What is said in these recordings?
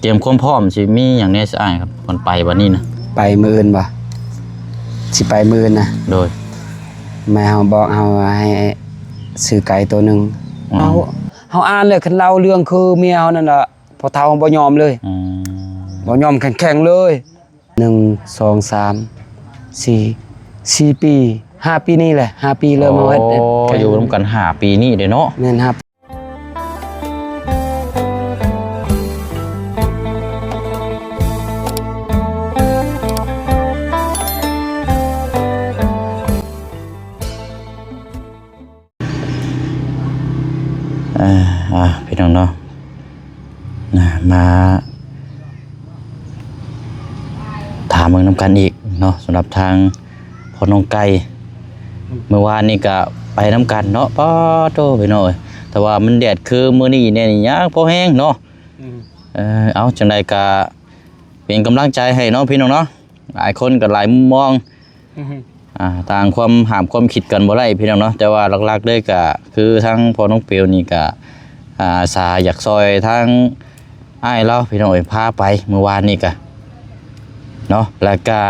ຕຣຽມຄວາມພ້ອມຊິມີຫຍັງແດ່ຊະອ້າຍ ຄັນໄປບັດນີ້ນະ? ໄປມື້ອື່ນບໍ່? ຊິໄປມື້ອື່ນນະ? ໂດຍ. ແມ່ເຮົາບອກເຮົາໃຫ້ຊື້ໄກ່ໂຕໜຶ່ງ. ອືມ. ເຮົາ ເຮົາອ່ານແລ້ວ ຄັນເລົ່າເລື່ອງຄືເມຍເຮົານັ້ນລະ ພໍ່ເຖົ້າບໍ່ຍອມເລີຍ. ອືມ. ບໍ່ຍອມ ແຂງໆເລີຍ. ໜຶ່ງ ສອງ ສາມ ສີ່ ສີ່ປີ ຫ້າປີນີ້ແຫຼະ ຫ້າປີເລີ່ມເຮົາເຮັດ. ໂອ້ ຢູ່ນຳກັນຫ້າປີນີ້ເດ້ເນາະ. ແມ່ນ ຫ້າ ເອີ ອ່າ ພີ່ນ້ອງເນາະ ນະ ມາຖາມເບິ່ງນຳກັນອີກເນາະ ສຳລັບທາງພໍ່ນ້ອງໄກ່. ອືມ ມື້ວານນີ້ກະໄປນຳກັນເນາະ ປາໂທ້ ພີ່ນ້ອງເອີຍ ແຕ່ວ່າມັນແດດຄືມື້ນີ້ແດ່ນີ້ ຍັງພໍແຮງເນາະ. ອືມ ເອີ ເອົາ ຈັ່ງໃດກະເປັນກຳລັງໃຈໃຫ້ເນາະ ພີ່ນ້ອງເນາະ. ຫຼາຍຄົນກໍຫຼາຍມຸມມອງ ອືຮຶ ອ່າ ຕ່າງຄວາມຫ້າມຄວາມຄິດກັນບໍ່ໄດ້ພີ່ນ້ອງເນາະ ແຕ່ວ່າຫຼັກໆເລີຍກໍຄືທາງພໍ່ນ້ອງເປວນີ້ກໍ ອ່າ ອາສາຢາກຊ່ອຍທາງອ້າຍລາວພີ່ນ້ອງເອີຍ ພາໄປມື້ວານນີ້ກໍເນາະ ແລ້ວກໍ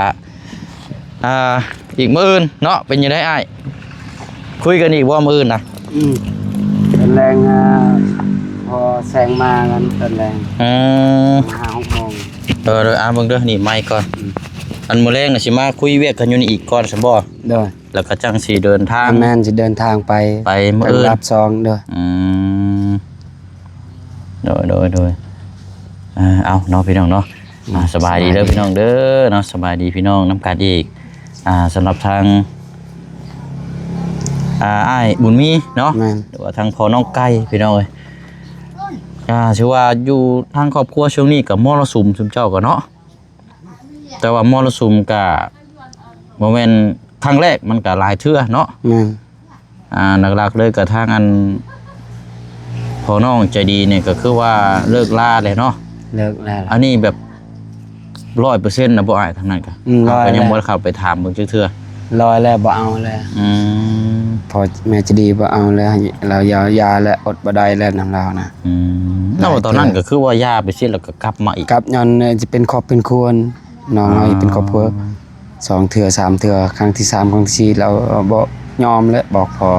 ອ່າ ອີກມື້ອື່ນເນາະ ເປັນຈັ່ງໃດອ້າຍ? ຄຸຍກັນອີກບໍ່ມື້ອື່ນນະ? ອືມ ຕອນແລງ ອ່າ ພໍແຊງມາກັນຕອນແລງ. ອືມ ຫ້າຫົກໂມງ. ໂດຍ ໂດຍ ອ່າ ເບິ່ງເດີ ນີ້ໄມກ່ອນ. ອືມ ອັນມື້ແລງນະ ຊິມາຄຸຍວຽກກັນຢູ່ນີ້ອີກກ່ອນຊັ້ນບໍ່? ໂດຍ ແລ້ວກໍຈັ່ງຊິເດີນທາງ. ແມ່ນ ຊິເດີນທາງໄປ ໄປມື້ອື່ນ ລາບສອງ. ໂດຍ ອືມ ໂດຍ ໂດຍ ໂດຍ ອ່າ ເອົາເນາະ ພີ່ນ້ອງເນາະ. ອືມ ອ່າ ສະບາຍດີເດີ ສະບາຍດີ ພີ່ນ້ອງເດີເນາະ ສະບາຍດີພີ່ນ້ອງນຳກັນອີກ. ອ່າ ສຳລັບທາງ ອ່າ ອ້າຍບຸນມີເນາະ ແມ່ນ ຫຼືວ່າທາງພໍ່ນ້ອງໄກ່ ພີ່ນ້ອງເອີຍ ກໍຖືວ່າຢູ່ທາງຄອບຄົວຊ່ວງນີ້ກໍມໍລະສຸມ ຊຸມເຈົ້າກໍເນາະ ແຕ່ວ່າມໍລະສຸມກະບໍ່ແມ່ນຄັ້ງແລກ ມັນກະຫຼາຍເທື່ອເນາະ. ແມ່ນ ອ່າ ຫຼັກໆເລີຍກະທາງອັນພໍ່ນ້ອງໃຈດີນີ້ກະຄືວ່າເລີກລາແລ້ວເນາະ. ເລີກແລ້ວ ອັນນີ້ແບບຮ້ອຍເປີເຊັນແລ້ວບໍ່ອ້າຍ ທາງນັ້ນກະ? ອືມ ເຮົາກະຍັງບໍ່ໄດ້ເຂົ້າໄປຖາມເບິ່ງຈັກເທື່ອ. ຮ້ອຍແລ້ວ ບໍ່ເອົາແລ້ວ. ອືມ ພໍ່ແມ່ໃຈດີບໍ່ເອົາແລ້ວ ລາວຢາ ຢາແລ້ວ ອົດບໍ່ໄດ້ແລ້ວນຳລາວນະ. ອືມ ແລ້ວຕອນນັ້ນກະຄືວ່າຢາໄປເສຍແລ້ວກະກັບມາອີກ. ກັບຍ້ອນຊິເປັນຄອບເປັນຄົວ ນ້ອງເຮົາເປັນຄອບຄົວ ອໍ ສອງເທື່ອສາມເທື່ອ ຄັ້ງທີສາມ ຄັ້ງທີສີ່ ລາວບໍ່ຍອມແລ້ວ ບອກພໍ່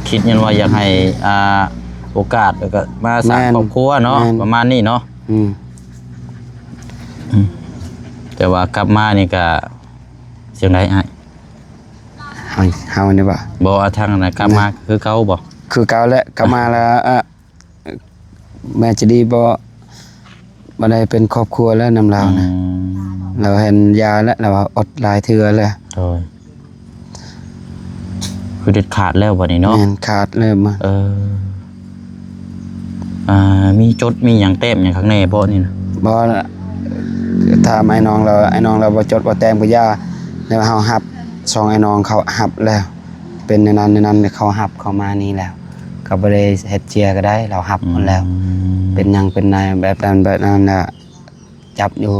ຄິດຍ້ອນວ່າຢາກໃຫ້ ອ່າ ໂອກາດ ແລ້ວກໍມາສ້າງ ແມ່ນ ຄອບຄົວເນາະ. ແມ່ນ ປະມານນີ້ເນາະ. ອືມ ອືມ ແຕ່ວ່າກັບມານີ້ກະຈັ່ງໃດອ້າຍ? ເຮົາ ເຮົານີ້ບໍ່? ບໍ່ ອາ ທາງນັ້ນກັບມາ ແມ່ນ ຄືເກົ່າບໍ່? ຄືເກົ່າແຫຼະ ກັບມາແລ້ວ ອ່າ ແມ່ຈະດີບໍ່ ບໍ່ໄດ້ເປັນຄອບຄົວແລ້ວນຳລາວນະ. ອືມ ລາວເຫັນຢາແລ້ວ ລາວວ່າອົດຫຼາຍເທື່ອແລ້ວ. ໂດຍ ຄືເດັດຂາດແລ້ວບັດນີ້ເນາະ. ແມ່ນ ຂາດແລ້ວ. ເອີ ອ່າ ມີຈົດມີຫຍັງແຕ້ມຫຍັງຂ້າງໃນບໍ່ນີ້ນະ? ບໍ່ລະ ຖາມອ້າຍນ້ອງລາວ ອ້າຍນ້ອງລາວບໍ່ຈົດບໍ່ແຕ້ມກໍຢ່າ ແລ້ວເຮົາຮັບ ສອງອ້າຍນ້ອງເຂົາຮັບແລ້ວ ເປັນແນວນັ້ນແນວນັ້ນ ເຂົາຮັບເຂົ້າມານີ້ແລ້ວ ກໍບໍ່ໄດ້ເຮັດເຈຍກໍໄດ້ ລາວຮັບໝົດແລ້ວ. ອືມ ເປັນຫຍັງເປັນນາຍແບບນັ້ນແບບນັ້ນນະ ຈັບຢູ່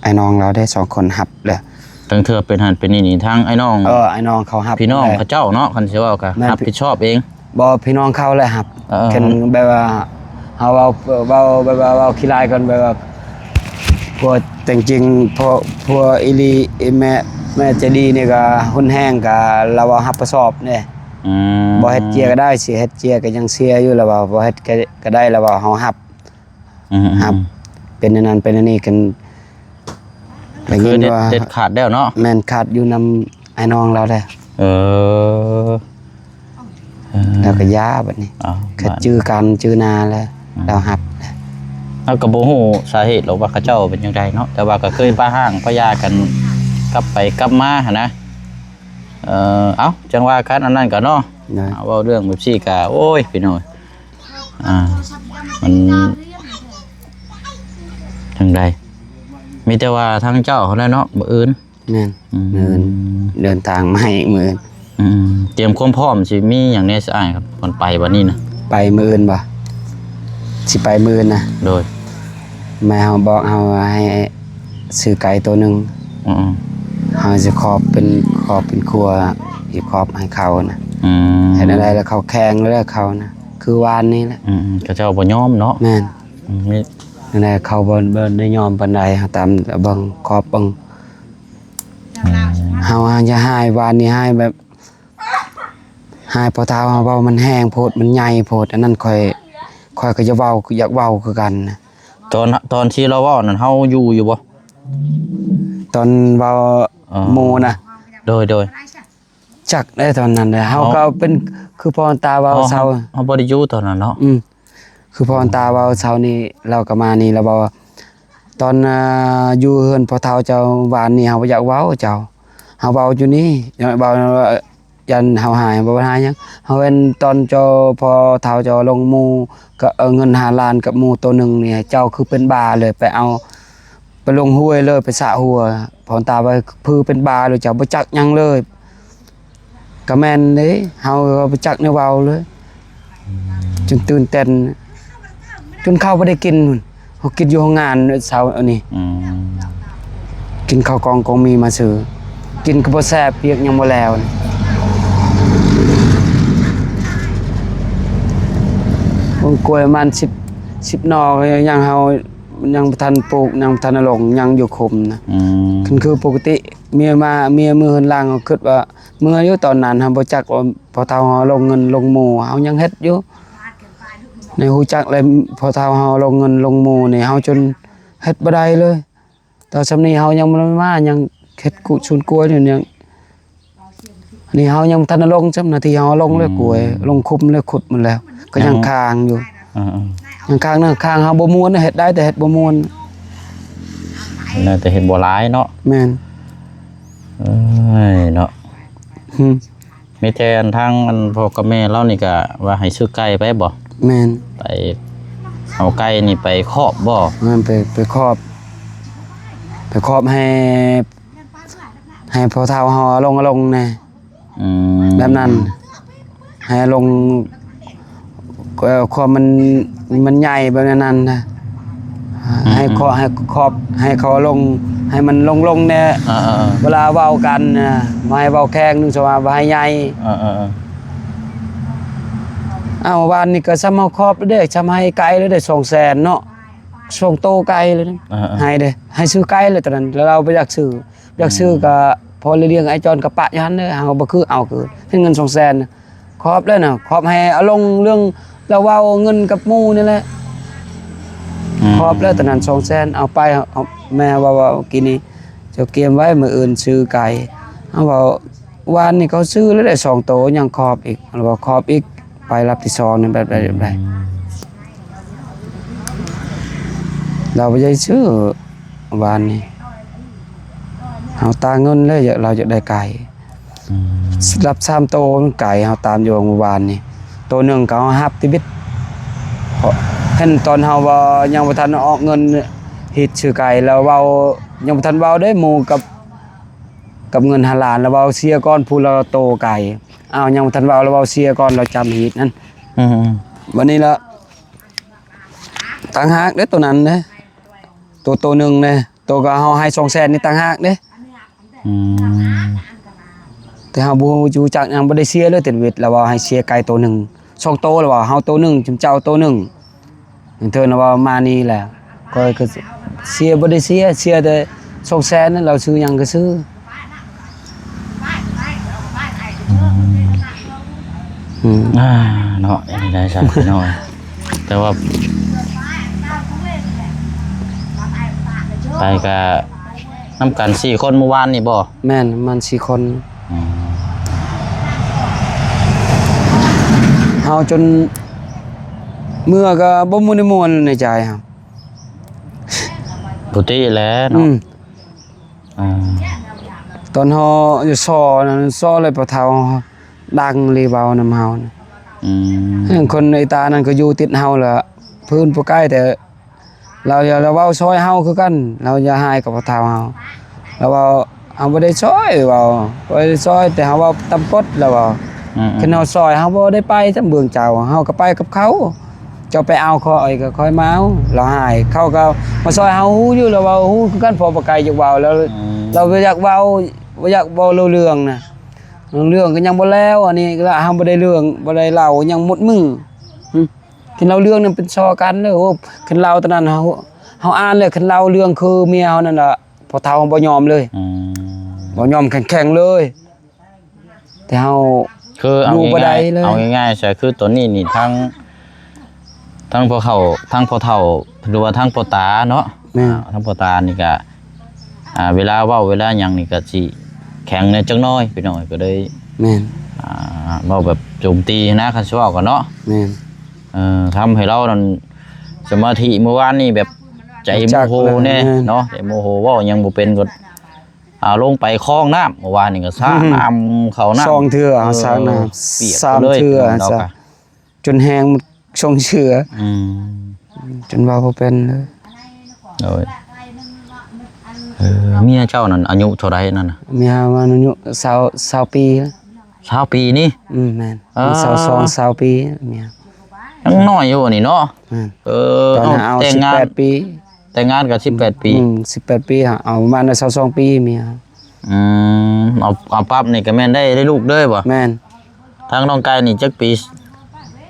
ອ້າຍນ້ອງລາວໄດ້ສອງຄົນຮັບແລ້ວ. ຕັ້ງເທື່ອເປັນຫັ້ນເປັນນີ້ນີ້ ທາງອ້າຍນ້ອງ ເອີ ອ້າຍນ້ອງເຂົາຮັບ ພີ່ນ້ອງເຂົາເຈົ້າເນາະ ຄັນຊິເວົ້າກໍ ແມ່ນ ຮັບຜິດຊອບເອງ. ບໍ່ ພີ່ນ້ອງເຂົາແຫຼະຮັບ. ເອີ ຄັນແບບວ່າເຮົາເວົ້າ ເວົ້າແບບວ່າເວົ້າຂີ້ຮ້າຍກ່ອນ ແບບວ່າ ພວກ ແຕ່ຈິງໆ ພວກ ພວກອີ່ຫຼີ ອີ່ແມ່ ແມ່ໃຈດີນີ້ກໍຮຸນແຮງ ກໍລາວເວົ້າຮັບຜິດຊອບເດ້. ອືມ ບໍ່ເຮັດເຈຍກໍໄດ້ ຊິເຮັດເຈຍກໍຍັງເສຍຢູ່ ລາວວ່າບໍ່ເຮັດກໍ ກໍໄດ້ ລາວວ່າເຮົາຮັບ. ອືມ ຮັບ ອືມ ເປັນອັນນັ້ນເປັນອັນນີ້ກັນ ກໍຄືເດັດ ໄດ້ຍິນວ່າ ເດັດຂາດແລ້ວເນາະ. ແມ່ນ ຂາດຢູ່ນຳອ້າຍນ້ອງລາວແລ້ວ. ເອີ ເອີ ແລ້ວກໍຢ່າບັດນີ້ ເອົາ ຄັນ ບາດ ຈື່ກັນຈື່ໜ້າແລ້ວ ອືມ ລາວຮັບແລ້ວ. ເຮົາກໍບໍ່ຮູ້ສາເຫດຫຼອກວ່າເຂົາເຈົ້າເປັນຈັ່ງໃດເນາະ ແຕ່ວ່າກໍເຄີຍປະຮ້າງປະຢາກັນ ກັບໄປກັບມາຫັ້ນນະ. ເອີ ເອົ້າ ຈັ່ງວ່າກັນ ອັນນັ້ນກໍເນາະ. ເວົ້າເລື່ອງແບບຊີ້ກໍ ໂອ້ຍ ພີ່ນ້ອງ ອ່າ ມັນຈັ່ງໃດ ມີແຕ່ວ່າທາງເຈົ້າຫັ້ນແຫຼະເນາະ ມື້ອື່ນ. ແມ່ນ ອືມ ມື້ອື່ນເດີນທາງມາອີກມື້ອື່ນ. ອືມ ຕຽມຄວາມພ້ອມຊິມີຫຍັງແດ່ຊະອ້າຍ ກ່ອນໄປບັດນີ້ນະ? ໄປມື້ອື່ນບໍ່? ຊິໄປມື້ອື່ນນະ? ໂດຍ. ແມ່ເຮົາບອກເຮົາໃຫ້ຊື້ໄກ່ໂຕໜຶ່ງ. ອືມ ເຮົາຊິຂອບເປັນຄອບເປັນຄົວ ຊິຂອບໃຫ້ເຂົານະ. ອືມ ເຮັດແນວໃດລະເຂົາແຂງເລີຍເຂົານະ ຄືວານນີ້ແຫຼະ. ອືມ ເຂົາເຈົ້າບໍ່ຍອມເນາະ. ແມ່ນ. ອືມ ມີ ນັ້ນແຫຼະ ເຂົາບໍ່ ບໍ່ໄດ້ຍອມປານໃດ. ເຮົາຕາມເບິ່ງ ຄອບເບິ່ງ ເຮົາ ເຮົາຢ່າຮ້າຍ ວານນີ້ຮ້າຍແບບ ຮ້າຍພໍ່ເຖົ້າເຮົາ ເວົ້າມັນແຮງໂພດ ມັນໃຫຍ່ໂພດ. ອັນນັ້ນຂ້ອຍ ຂ້ອຍກໍຢາກເວົ້າ ຢາກເວົ້າຄືກັນ. ຕອນ ຕອນທີ່ລາວເວົ້ານັ້ນ ເຮົາຢູ່ ຢູ່ບໍ່? ຕອນເວົ້າ ອໍ ໝູ່ນະ? ໂດຍ ໂດຍ. ຈັກໄດ້ຕອນນັ້ນແຫຼະ ເຮົາ ເຮົາ ກໍເປັນຄືພໍ່ຕາເວົ້າເຊົາ ເຮົາບໍ່ໄດ້ຢູ່ຕອນນັ້ນເນາະ. ອືມ ຄືພໍ່ຕາເວົ້າເຊົານີ້ ລາວກໍມານີ້ ລາວເວົ້າວ່າ ຕອນ ອ່າ ຢູ່ເຮືອນພໍ່ເຖົ້າເຈົ້າວານນີ້ ເຮົາບໍ່ຢາກເວົ້າເຈົ້າ ເຮົາເວົ້າຢູ່ນີ້ ເວົ້າ ຢ້ານເຮົາຮ້າຍ ເຮົາບໍ່ຮ້າຍຫຍັງ. ເຮົາເຫັນຕອນເຈົ້າ ພໍ່ເຖົ້າເຈົ້າລົງໝູ່ ກໍເອົາເງິນຫ້າລ້ານກັບໝູ່ໂຕໜຶ່ງນີ້ ເຈົ້າຄືເປັນບ້າເລີຍ ໄປເອົາ ໄປລົງຫ້ວຍເລີຍ ໄປສະຫົວ. ພໍ່ຕາວ່າຄືເປັນບ້າເລີຍ ເຈົ້າບໍ່ຈັກຫຍັງເລີຍ. ກໍແມ່ນເດ້ ເຮົາກໍບໍ່ຈັກແນວເວົ້າເລີຍ ຈົນຕື່ນເຕັ້ນ ຈົນເຂົ້າບໍ່ໄດ້ກິນ. ເຮົາກິນຢູ່ໂຮງງານເຊົ້າອັນນີ້ ອືມ ກິນເຂົ້າກ່ອງ ກ່ອງໝີ່ມາຊື້ ກິນກໍບໍ່ແຊບ ວຽກຍັງບໍ່ແລ້ວ. ເບິ່ງກ້ວຍປະມານສິບ ສິບໜໍ່ ຍັງເຮົາ ຍັງບໍ່ທັນປູກ ຍັງບໍ່ທັນເອົາລົງ ຍັງຢູ່ຂຸມນະ. ອືມ ຄັນຄືປົກກະຕິ ເມຍມາ ເມຍເມືອເຮືອນຫຼັງ ເຮົາຄິດວ່າເມືອຢູ່ຕອນນັ້ນ ເຮົາບໍ່ຈັກວ່າພໍ່ເຖົ້າເຮົາລົງເງິນລົງໝູ່ ເຮົາຍັງເຮັດຢູ່. ໃນຮູ້ຈັກແລ້ວ ພໍ່ເຖົ້າເຮົາລົງເງິນລົງໝູ່ນີ້ ເຮົາຈົນເຮັດບໍ່ໄດ້ເລີຍ. ຕອນຊ່ຳນີ້ເຮົາຍັງບໍ່ໄດ້ມາ ຍັງເຮັດກຸສົນກວຍຢູ່ ຍັງ ນີ້ເຮົາຍັງບໍ່ທັນໄດ້ລົງຊ້ຳນະ ທີ່ເຮົາລົງເລີຍ ອືມ ກວຍ ລົງຂຸມເລີຍ ຂຸດໝົດແລ້ວ ກໍຍັງ ຍັງຄ້າງຢູ່. ເອີໆ ຍັງຄ້າງນະ ຄ້າງເຮົາບໍ່ມ່ວນ ເຮັດໄດ້ແຕ່ເຮັດບໍ່ມ່ວນ ໄດ້ແຕ່ເຮັດບໍ່ຫຼາຍເນາະ. ແມ່ນ. ເອີຍເນາະ ຫື ມີແຕ່ອັນທາງອັນພໍ່ກັບແມ່ລາວນີ້ກະວ່າໃຫ້ຊື້ໄກ່ໄປບໍ? ແມ່ນ. ໄປເອົາໄກ່ນີ້ໄປຄອບບໍ? ແມ່ນ ໄປ ໄປຄອບ ໄປຄອບໃຫ້ ໃຫ້ພໍ່ເຖົ້າເຮົາເອົາລົງ ເອົາລົງແດ່. ອືມ ແບບນັ້ນ ໃຫ້ເອົາລົງ ເອີ ຄວາມມັນ ມັນໃຫຍ່ແບບນັ້ນນະ. ອືມໆ ໃຫ້ເຂົາ ໃຫ້ຄອບ ໃຫ້ເຂົາເອົາລົງ ໃຫ້ມັນລົງໆແດ່. ເອີໆ ເວລາເວົ້າກັນນະ ບໍ່ໃຫ້ເວົ້າແຂງ ໜຶ່ງສອງ ວ່າບໍ່ໃຫ້ໃຫຍ່. ເອີໆ ເອົາ ວານນີ້ກໍຊ່ຳເຮົາຄອບແລ້ວເດ້ ຊ່ຳໃຫ້ໄກ່ແລ້ວເດ້ ສອງແສນເນາະ ສອງໂຕໄກ່ແລ້ວເດ້. ເອີໆ ໃຫ້ເດ້ ໃຫ້ຊື້ໄກ່ແລ້ວຕອນນັ້ນ ແລ້ວລາວບໍ່ຢາກຊື້ ຢາກຊື້ ອືມ ກໍພໍລະລ້ຽງອ້າຍຈອນກໍປະຢູ່ຫັ້ນເດີ ເຮົາບໍ່ຄືເອົາຄືນ ເຫັນເງິນສອງແສນ ຄອບແລ້ວນະ ຄອບໃຫ້ເອົາລົງເລື່ອງລາວເວົ້າເງິນກັບໝູ່ນີ້ແຫຼະ. ອືມ ຄອບແລ້ວຕອນນັ້ນສອງແສນ ເອົາໄປ ເອົາ ແມ່ເວົ້າ ເວົ້າກີ້ນີ້ ເຈົ້າກຽມໄວ້ ມື້ອື່ນຊື້ໄກ່. ເຮົາເວົ້າ ວານນີ້ເຂົາຊື້ແລ້ວໄດ້ສອງໂຕ ຍັງຄອບອີກ ລາວເວົ້າຄອບອີກ ໄປລອບທີສອງນີ້ແບບໃດ ແບບໃດ. ອືມ ລາວບໍ່ຢາກຊື້ ວານນີ້ ເຮົາຕາເງິນເລີຍ ລາວຢາກໄດ້ໄກ່. ອືມ ລັບສາມໂຕ ໄກ່ເຮົາຕາມຢູ່ມື້ວານນີ້ ໂຕໜຶ່ງກໍເຮົາຮັບຕິບິດ ເພາະເຫັນຕອນເຮົາວ່າຍັງບໍ່ທັນອອກເງິນຮີດຊື້ໄກ່ ລາວເວົ້າ ຍັງບໍ່ທັນເວົ້າເດ້ ໝູ່ກັບ ກັບເງິນຫ້າລ້ານ ລາວເວົ້າເສຍກ່ອນ ຜູ້ລະໂຕໄກ່. ອ້າວ ຍັງບໍ່ທັນເວົ້າ ລາວເວົ້າເສຍກ່ອນ ລາວຈຳຮີດນັ້ນ. ອືມ ບັດນີ້ລະ ຕ່າງຫາກເດ້ ໂຕນັ້ນເດ້ ໂຕ ໂຕໜຶ່ງເດ້ ໂຕກໍເຮົາໃຫ້ສອງແສນນີ້ຕ່າງຫາກເດ້. ອືມ ແຕ່ເຮົາບໍ່ຮູ້ຈັກຫຍັງ ບໍ່ໄດ້ເສຍເລີຍແຕ່ເວດ ລາວເວົ້າໃຫ້ເສຍໄກ່ໂຕໜຶ່ງ ສອງໂຕ ລາວເວົ້າ ເຮົາໂຕໜຶ່ງ ຈຸມເຈົ້າໂຕໜຶ່ງ. ເທີນວ່າມານີ້ແຫຼະ ຂ້ອຍກໍເສຍ ບໍ່ໄດ້ເສຍ ເສຍແຕ່ສອງແສນນັ້ນ ລາວຊື້ຫຍັງກໍຊື້. ອືມ ອືມ ອ່າ ເນາະ ເຮັດໄດ້ຊະພີ່ນ້ອງ ແຕ່ວ່າໄປກະນຳກັນສີ່ຄົນມື້ວານນີ້ບໍ? ແມ່ນ ປະມານສີ່ຄົນ. ອືມ ເຮົາຈົນເມືອກໍບໍ່ມ່ວນ ມ່ວນໃນໃຈເຮົາ ປົກກະຕິແຫຼະເນາະ. ອືມ ອ່າ ຕອນເຮົາຢູ່ຊໍນັ້ນ ຊໍແລ້ວພໍ່ເຖົ້າດັງອີ່ຫຼີເວົ້ານຳເຮົານະ. ອືມ ຄົນອີຕານັ້ນກໍຢູ່ຕິດເຮົາລະ ພື້ນບໍ່ໄກ ແຕ່ ລາວ ລາວເວົ້າຊ່ອຍເຮົາຄືກັນ ລາວຢ່າຮ້າຍກັບພໍ່ເຖົ້າເຮົາ ລາວເວົ້າ ເຮົາບໍ່ໄດ້ຊ່ອຍ ເວົ້າບໍ່ໄດ້ຊ່ອຍ ແຕ່ເຮົາເວົ້າຕາມກົດ ລາວເວົ້າ. ອືມໆ ຄັນເຮົາຊ່ອຍ ເຮົາບໍ່ໄດ້ໄປຈຳເບື້ອງເຈົ້າ ເຮົາກໍໄປກັບເຂົາ ເຈົ້າໄປເອົາຂ້ອຍ ຂ້ອຍມາເອົາ ລາວຮ້າຍ ເຂົາກໍມາຊ່ອຍເຮົາ ຮູ້ຢູ່ ລາວເວົ້າຮູ້ຄືກັນ ເພາະບໍ່ໄກຢາກເວົ້າ ລາວ ອືມ ລາວບໍ່ຢາກເວົ້າ ບໍ່ຢາກເວົ້າເລື່ອງນະ ເລື່ອງກໍຍັງບໍ່ແລ້ວ ອັນນີ້ລະເຮົາບໍ່ໄດ້ເລື່ອງ ບໍ່ໄດ້ເລົ່າ ຍັງໝົດມື້. ຫຶ ຄັນເລົ່າເລື່ອງນັ້ນເປັນຊໍກັນເດີ ໂອ້ ຄັນເລົ່າຕອນນັ້ນເຮົາ ເຮົາອ່ານແລ້ວ ຄັນເລົ່າເລື່ອງຄືເມຍເຮົານັ້ນລະ ພໍ່ເຖົ້າບໍ່ຍອມເລີຍ. ອືມ ບໍ່ຍອມ ແຂງໆເລີຍ. ແຕ່ເຮົາ ຄືເອົາ ຢູ່ບໍ່ໄດ້ເລີຍ ເອົາງ່າຍໆຊະ ຄືຕອນນີ້ນີ້ ທັງ ທັງພໍ່ເຖົ້າ ທັງພໍ່ເຖົ້າ ຫຼືວ່າທັງພໍ່ຕາເນາະ. ແມ່ນ ອ່າ ທັງພໍ່ຕານີ້ກະ ອ່າ ເວລາເວົ້າເວລາຫຍັງນີ້ກະຊິແຂງແດ່ຈັກໜ້ອຍ ພີ່ນ້ອງ ກໍເລີຍ ແມ່ນ ອ່າ ເວົ້າແບບໂຈມຕີນະ ຄັນຊິເວົ້າກັນເນາະ. ແມ່ນ ເອີ ທຳໃຫ້ລາວນັ້ນ ສະມາທິມື້ວານນີ້ແບບໃຈໂມໂຫແດ່ເນາະ. ແມ່ນ ໃຈໂມໂຫ ເວົ້າຫຍັງບໍ່ເປັນ ກໍ ອ່າ ລົງໄປຄອງນ້ຳ ເມື່ອວານນີ້ກໍສາດນ້ຳເຂົ້ານ້ຳ ສອງເທື່ອ ເອີ ສາດນ້ຳ ປຽກ ສາມເທື່ອ ເລີຍ ຈົນແຮງ ສອງເທື່ອ. ອືມ ຈົນເວົ້າບໍ່ເປັນເລີຍ. ໂດຍ ເອີ ເມຍເຈົ້ານັ້ນອາຍຸເທົ່າໃດນັ້ນນະ? ເມຍມັນອາຍຸຊາວ ຊາວປີ. ຊາວປີນີ້? ອືມ ແມ່ນ. ເອີ ຊາວສອງ ຊາວປີເມຍ. ຍັງນ້ອຍຢູ່ນີ້ເນາະ. ແມ່ນ. ເອີ ຕອນນັ້ນເອົາ ເອົາ ແຕ່ງງານ ສິບແປດປີ ແຕ່ງງານກໍສິບແປດປີ. ອືມ ສິບແປດປີ ເອົາປະມານຊາວສອງປີເມຍ. ອືມ ເອົາ ເອົາປັບນີ້ກໍແມ່ນໄດ້ ໄດ້ລູກເລີຍບໍ່? ແມ່ນ. ທາງນ້ອງໄກ່ນີ້ຈັກປີ?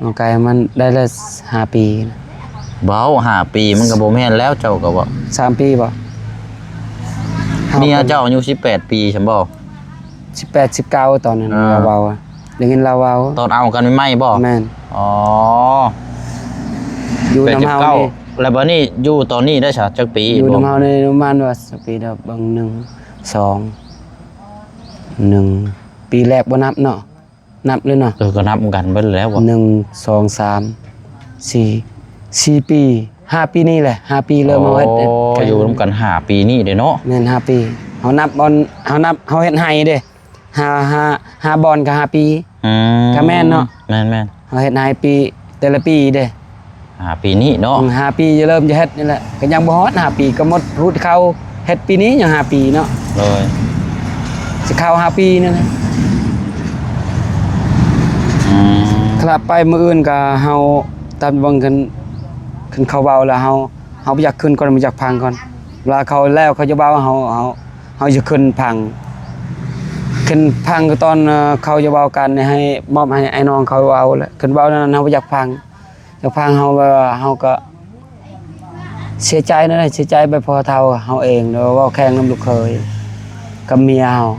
ນ້ອງໄກ່ມັນໄດ້ລະຫ້າປີ. ເວົ້າຫ້າປີມັນກໍບໍ່ແມ່ນແລ້ວ ເຈົ້າກໍເວົ້າ ສາມປີບໍ່? ເມຍເຈົ້າອາຍຸສິບແປດປີຊັ້ນບໍ່? ສິບແປດ ສິບເກົ້າ ຕອນນັ້ນ ເອີ ລາວເວົ້າ ໄດ້ຍິນລາວເວົ້າ. ຕອນເອົາກັນໃໝ່ໆບໍ່? ແມ່ນ. ອໍ ຢູ່ນຳເຮົານີ້ ແລ້ວບັດນີ້ຢູ່ຕອນນີ້ໄດ້ຊະຈັກປີ? ຢູ່ນຳເຮົານີ້ປະມານວ່າ ປີດຽວເບິ່ງ ໜຶ່ງ ສອງ ໜຶ່ງ ປີແລກບໍ່ນັບເນາະ. ນັບເລີຍເນາະ. ເອີ ກໍນັບນຳກັນເບິດແລ້ວບໍ່? ໜຶ່ງ ສອງ ສາມ ສີ່ ສີ່ປີ ຫ້າປີນີ້ແຫຼະ. ຫ້າປີເລີ່ມເຮົາເຮັດ ໂອ້ ຢູ່ນຳກັນຫ້າປີນີ້ເດ້ເນາະ. ແມ່ນ ຫ້າປີ. ເຮົານັບບ່ອນ ເຮົານັບ ເຮົາເຮັດໄຮ່ເດ້ ຫ້າ ຫ້າ ຫ້າບ່ອນກໍຫ້າປີ. ອືມ ກໍແມ່ນເນາະ. ແມ່ນໆ. ເຮົາເຮັດໄຮ່ປີ ແຕ່ລະປີເດ້. ຫ້າປີນີ້ເນາະ. ອືມ ຫ້າປີຈະເລີ່ມຈະເຮັດນີ້ແຫຼະ ກໍຍັງບໍ່ຮອດຫ້າປີ ກໍໝົດຮູດເຂົ້າ ເຮັດປີນີ້ຍັງຫ້າປີເນາະ. ໂດຍ ຊິເຂົ້າຫ້າປີນີ້ແຫຼະ. ອືມ ຄັນໄປມື້ອື່ນກໍເຮົາຕາມເບິ່ງ ຄັນ ຄັນເຂົາເວົ້າແລ້ວ ເຮົາ ເຮົາບໍ່ຢາກຂຶ້ນກ່ອນ ບໍ່ຢາກຟັງກ່ອນ. ເວລາເຂົາແລ້ວ ເຂົາຈະເວົ້າ ເຮົາ ເຮົາ ເຮົາຈະຂຶ້ນຟັງ ຂຶ້ນຟັງກໍຕອນ ເອີ ເຂົາຈະເວົ້າກັນ ໃຫ້ມອບໃຫ້ອ້າຍນ້ອງເຂົາເວົ້າແຫຼະ. ຄັນເວົ້າແນວນັ້ນ ເຮົາບໍ່ຢາກຟັງ. ຢາກຟັງ ເຮົາແບບວ່າເຮົາກໍເສຍໃຈນັ້ນແຫຼະ ເສຍໃຈແບບພໍ່ເຖົ້າເຮົາເອງ ແລ້ວເວົ້າແຂ່ງນຳລູກເຂີຍກັບເມຍເຮົາ.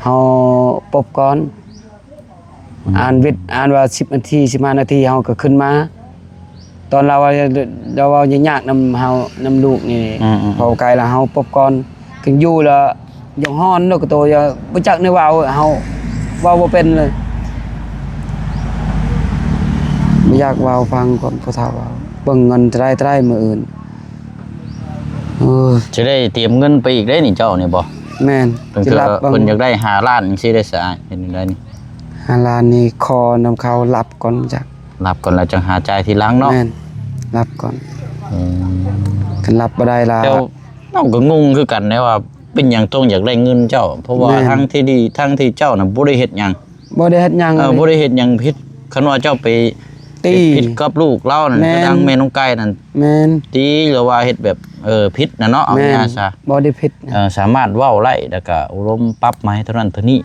ເຮົາປົບກ່ອນ ອືມ ອ່ານວິດ ອ່ານວ່າສິບນາທີ ສິບຫ້ານາທີ ເຮົາກໍຂຶ້ນມາ. ຕອນລາວວ່າ ລາວເວົ້າຍາກໆນຳເຮົາ ນຳລູກນີ້ ອືມໆໆ ເວົ້າໄກລະເຮົາປົບກ່ອນ. ຄັນຢູ່ລະຢາກຮ້ອນເນາະ ກະໂຕ ຢ່າ ບໍ່ຈັກແນວເວົ້າ ເຮົາເວົ້າບໍ່ເປັນເລີຍ. ບໍ່ຢາກເວົ້າ ຟັງຄວາມຜູ້ເຖົ້າເວົ້າ ເບິ່ງເງິນເທົ່າໃດ ເທົ່າໃດມື້ອື່ນ. ເອີ ຊິໄດ້ຕຽມເງິນໄປອີກເດ້ນີ້ ເຈົ້ານີ້ບໍ່? ແມ່ນ ເພິ່ນ ຊິລັບເບິ່ງ ເພິ່ນຢາກໄດ້ຫ້າລ້ານຈັ່ງຊີ້ເດ້ ສະອ້າຍ ເປັນຈັ່ງໃດນີ້? ຫ້າລ້ານນີ້ຂໍນຳເຂົາລັບກ່ອນ ຈັກ ລັບກ່ອນແລ້ວຈັ່ງຫາຈ່າຍທີຫຼັງເນາະ. ແມ່ນ ລັບກ່ອນ. ອືມ ຄັນລັບບໍ່ໄດ້ລະ ແຕ່ເຮົາກໍງົງຄືກັນເດ້ວ່າ ເປັນຫຍັງຕ້ອງຢາກໄດ້ເງິນເຈົ້າ? ເພາະວ່າ ແມ່ນ ທັງທີ່ດີ ທັງທີ່ເຈົ້ານະບໍ່ໄດ້ເຮັດຫຍັງ. ບໍ່ໄດ້ເຮັດຫຍັງ ເອີ ເລີຍ ບໍ່ໄດ້ເຮັດຫຍັງຜິດ. ຄັນວ່າເຈົ້າໄປ ຕີ ເຮັດຜິດກັບລູກລາວນັ້ນ ແມ່ນ ກັບທາງແມ່ນ້ອງໄກ່ນັ້ນ ແມ່ນ ຕີ ຫຼືວ່າເຮັດແບບ ເອີ ຜິດນະເນາະ ເອົາ ແມ່ນ ງ່າຍໆຊະ ບໍ່ໄດ້ຜິດນະ. ເອີ ສາມາດເວົ້າໄດ້ ແລ້ວກະອົບຮົມປັບໃໝເທົ່ານັ້ນເທົ່ານີ້.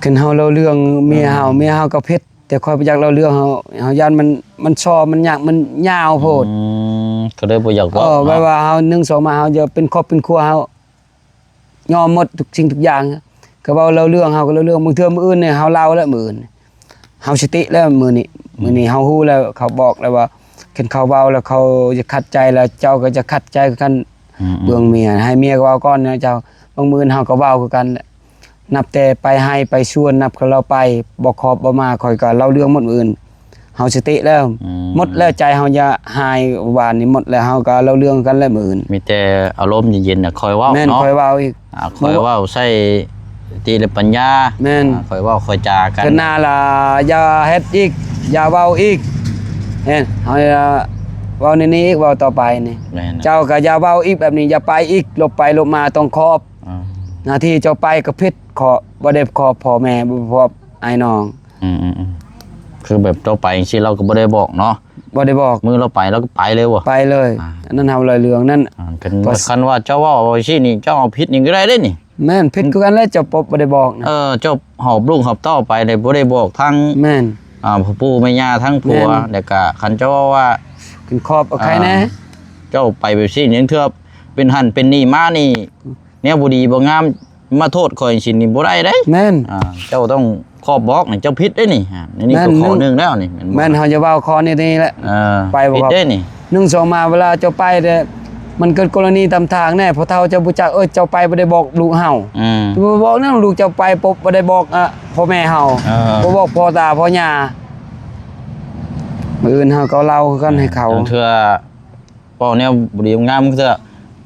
ຄັນເຮົາເລົ່າເລື່ອງເມຍເຮົາ ອືມ ເມຍເຮົາກໍຜິດ ແຕ່ຂ້ອຍບໍ່ຢາກເລົ່າເລື່ອງເຮົາ ເຮົາຢ້ານມັນ ມັນຊໍ ມັນຍາກ ມັນຍາວໂພດ. ອືມ ກໍເລີຍບໍ່ຢາກເວົ້າ ເອີ ເນາະ ແບບວ່າເຮົາ ໜຶ່ງ ສອງ ມາ ເຮົາຈະເປັນຄອບເປັນຄົວ ເຮົາຍອມໝົດທຸກສິ່ງທຸກຢ່າງ. ກໍເວົ້າເລົ່າເລື່ອງ ເຮົາກໍເລົ່າເລື່ອງ ບາງເທື່ອມື້ອື່ນນີ້ເຮົາເລົ່າແລ້ວ ມື້ອື່ນເຮົາສະຕິແລ້ວ ມື້ນີ້ ອືມ ມື້ນີ້ເຮົາຮູ້ແລ້ວ ເຂົາບອກແລ້ວວ່າ ຄັນເຂົາເວົ້າແລ້ວ ເຂົາຈະຂັດໃຈ ແລ້ວເຈົ້າກໍຈະຂັດໃຈຄືກັນ. ອືມໆ ເບື້ອງເມຍ ໃຫ້ເມຍກໍເວົ້າກ່ອນນະເຈົ້າ. ບາງມື້ເຮົາກໍເວົ້າຄືກັນແຫຼະ ນັບແຕ່ໄປໄຮ່ໄປສວນ ນັບແຕ່ລາວໄປ ບໍ່ຂອບບໍ່ມາ ຂ້ອຍກໍເລົ່າເລື່ອງໝົດມື້ອື່ນ ເຮົາສະຕິແລ້ວ ອືມ ໝົດແລ້ວ ໃຈເຮົາຢ່າຮ້າຍ ວານນີ້ໝົດແລ້ວ ເຮົາກໍເລົ່າເລື່ອງກັນແລ້ວມື້ອື່ນ. ມີແຕ່ອາລົມເຢັນໆນະ ຄ່ອຍເວົ້າ ແມ່ນ ເນາະ ຄ່ອຍເວົ້າອີກ ອ່າ ຄ່ອຍເວົ້າໃຊ້ສະຕິ ແລະ ປັນຍາ ແມ່ນ ອ່າ ຄ່ອຍເວົ້າຄ່ອຍຈາກັນ. ເທື່ອໜ້າລະຢ່າເຮັດອີກ ຢ່າເວົ້າອີກ ແມ່ນ ເຮົາເວົ້າແນວນີ້ອີກ ເວົ້າຕໍ່ໄປນີ້ ແມ່ນ ເຈົ້າກໍຢ່າເວົ້າອີກແບບນີ້ ຢ່າໄປອີກ ຫຼົບໄປຫຼົບມາ ຕ້ອງຂອບ ອ່າ ໜ້າທີ່ເຈົ້າໄປກໍຜິດ ຂໍ ບໍ່ໄດ້ຂໍພໍ່ແມ່ ບໍ່ ພໍ່ອ້າຍນ້ອງ. ອືມໆໆ ຄືແບບເຈົ້າໄປຈັ່ງຊີ້ ລາວກໍບໍ່ໄດ້ບອກເນາະ? ບໍ່ໄດ້ບອກ ມື້ລາວໄປ ລາວກໍໄປເລີຍບໍ່? ໄປເລີຍ ອ່າ ອັນນັ້ນເຮົາລອຍເລື່ອງນັ້ນ. ອ່າ ຄັນ ຄັນວ່າເຈົ້າເວົ້າວ່າຊີ້ນີ້ ເຈົ້າເອົາຜິດຫຍັງກໍໄດ້ເດ້ນີ້. ແມ່ນ ຜິດຄືກັນແຫຼະ ເຈົ້າປົບບໍ່ໄດ້ບອກນະ. ເອີ ເຈົ້າຫອບລູກຫອບເຕົ້າໄປ ແຕ່ບໍ່ໄດ້ບອກທາງ ແມ່ນ ອ່າ ພໍ່ປູ່ແມ່ຍ່າ ທາງຜົວ ແມ່ນ ແລ້ວກໍຄັນເຈົ້າເວົ້າວ່າ ຂຶ້ນຂອບເອົາໃຄແດ່ ອ່າ ເຈົ້າໄປແບບຊີ້ ຍັງເທື່ອເປັນຫັ້ນເປັນນີ້ມານີ້ ແນວບໍ່ດີບໍ່ງາມມາໂທດຂ້ອຍຈັ່ງຊີ້ນີ້ບໍ່ໄດ້ເດ້. ແມ່ນ ອ່າ ເຈົ້າຕ້ອງຂອບບອກນີ້ ເຈົ້າຜິດເດ້ນີ້ ອ່າ ໃນນີ້ກໍ ແມ່ນ ຂໍ້ໜຶ່ງແລ້ວນີ້ ແມ່ນບໍ່? ແມ່ນ ເຮົາຈະເວົ້າຂໍ້ນີ້ ນີ້ແຫຼະ ເອີ ໄປບໍ່ ຜິດເດ້ນີ້. ໜຶ່ງ ສອງ ມາເວລາເຈົ້າໄປເດ້ ມັນເກີດກໍລະນີຕາມທາງແດ່ ພໍ່ເຖົ້າເຈົ້າບໍ່ຈັກ ເອີ ເຈົ້າໄປບໍ່ໄດ້ບອກລູກເຮົາ ອືມ ບໍ່ບອກນຳ ລູກເຈົ້າໄປປົບ ບໍ່ໄດ້ບອກ ອ່າ ພໍ່ແມ່ເຮົາ ເອີ ບໍ່ບອກພໍ່ຕາພໍ່ຍ່າ. ມື້ອື່ນເຮົາກໍເລົ່າຄືກັນໃຫ້ເຂົາ ເອີ ບາງເທື່ອເວົ້າແນວບໍ່ດີງາມ ບາງເທື່ອ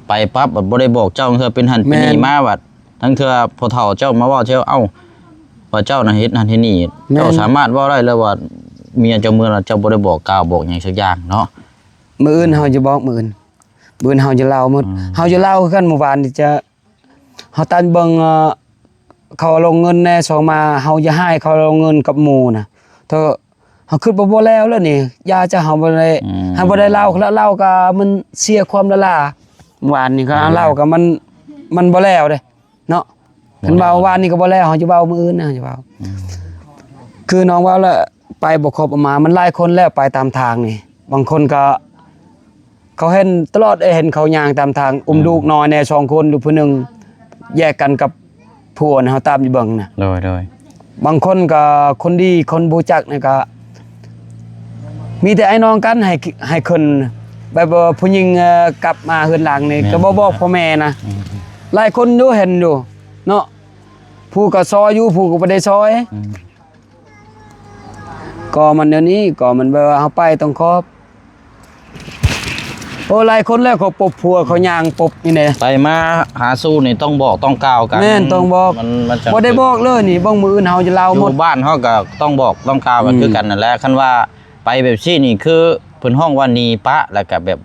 ໄປປັບ ບັດບໍ່ໄດ້ບອກເຈົ້າ ບາງເທື່ອເປັນຫັ້ນເປັນນີ້ ແມ່ນ ມາ ບັດ ລາງເທື່ອພໍ່ເຖົ້າເຈົ້າມາເວົ້າເຈົ້າ ເອົ້າ ວ່າເຈົ້ານະເຮັດນັ້ນເຮັດນີ້ ແມ່ນ ເຈົ້າສາມາດເວົ້າໄດ້ເລີຍວ່າເມຍເຈົ້າເມືອແລ້ວ ເຈົ້າບໍ່ໄດ້ບອກກ່າວບອກຫຍັງສັກຢ່າງເນາະ. ມື້ອື່ນເຮົາຈະບອກ ມື້ອື່ນ ມື້ອື່ນເຮົາຈະເລົ່າໝົດ ອືມ ເຮົາຈະເລົ່າຄືກັນ. ມື້ວານນີ້ຈະ ເຮົາຕາມເບິ່ງ ເອີ ເຂົາລົງເງິນແດ່ ສອງ ມາເຮົາຈະໃຫ້ເຂົາລົງເງິນກັບໝູ່ນະ ເທາະ ເຮົາຄິດວ່າບໍ່ແລ້ວແລ້ວນີ້ ຢ່າ ຈະເຮົາບໍ່ໄດ້ ອືມ ເຮົາບໍ່ໄດ້ເລົ່າ ແລ້ວເລົ່າກໍມັນເສຍຄວາມລະລາ. ວານນີ້ກໍ ອືມ ເລົ່າກໍມັນ ມັນບໍ່ແລ້ວເດ້ເນາະ ບໍ່ແລ້ວ ຄັນເວົ້າວານນີ້ກໍບໍ່ແລ້ວ ເຮົາຈະເວົ້າມື້ອື່ນນະ ເຮົາຈະເວົ້າ ອືມ ຄືນ້ອງເວົ້າລະ ໄປບໍ່ຄົບອອກມາ ມັນຫຼາຍຄົນແລ້ວໄປຕາມທາງນີ້ ບາງຄົນກໍ ເຂົາເຫັນຕະຫຼອດ ເອີ ເຫັນເຂົາຍ່າງຕາມທາງ ອຸ້ມ ອືມ ລູກນ້ອຍແດ່ສອງຄົນ ຫຼືຜູ້ໜຶ່ງແຍກກັນກັບຜົວນະ ເຮົາຕາມຢູ່ເບິ່ງນະ ໂດຍ ໂດຍ ບາງຄົນກໍຄົນດີ ຄົນບໍ່ຮູ້ຈັກນີ້ກໍມີແຕ່ອ້າຍນ້ອງກັນ ໃຫ້ ໃຫ້ຂຶ້ນ ແບບວ່າຜູ້ຍິງ ເອີ ກັບມາເຮືອນຫຼັງນີ້ ແມ່ນ ກໍບໍ່ບອກພໍ່ແມ່ນະ ອືມ ຫຼາຍຄົນຢູ່ ເຫັນຢູ່ເນາະ ຜູ້ກໍຊ່ອຍຢູ່ ຜູ້ກໍບໍ່ໄດ້ຊ່ອຍ ອືມ ກໍມັນແນວນີ້ ກໍມັນແບບວ່າເຮົາໄປຕ້ອງຂອບ ໂອ້ ຫຼາຍຄົນແລ້ວເຂົາປົບຜົວ ເຂົາຍ່າງປົບນີ້ແຫຼະ ໄປມາຫາສູ່ນີ້ຕ້ອງບອກຕ້ອງກ່າວກັນ ແມ່ນ ຕ້ອງບອກ ມັນ ມັນຈັ່ງ ບໍ່ໄດ້ບອກເລີຍນີ້ ເບິ່ງມື້ອື່ນເຮົາຈະເລົ່າໝົດ ຢູ່ບ້ານເຮົາກໍຕ້ອງບອກຕ້ອງກ່າວກັນ ອືມ ຄືກັນນັ້ນແຫຼະ ຄັນວ່າໄປແບບຊີ້ນີ້ ຄືເພິ່ນຮ້ອງວ່າໜີປະ ແລ້ວກໍແບບ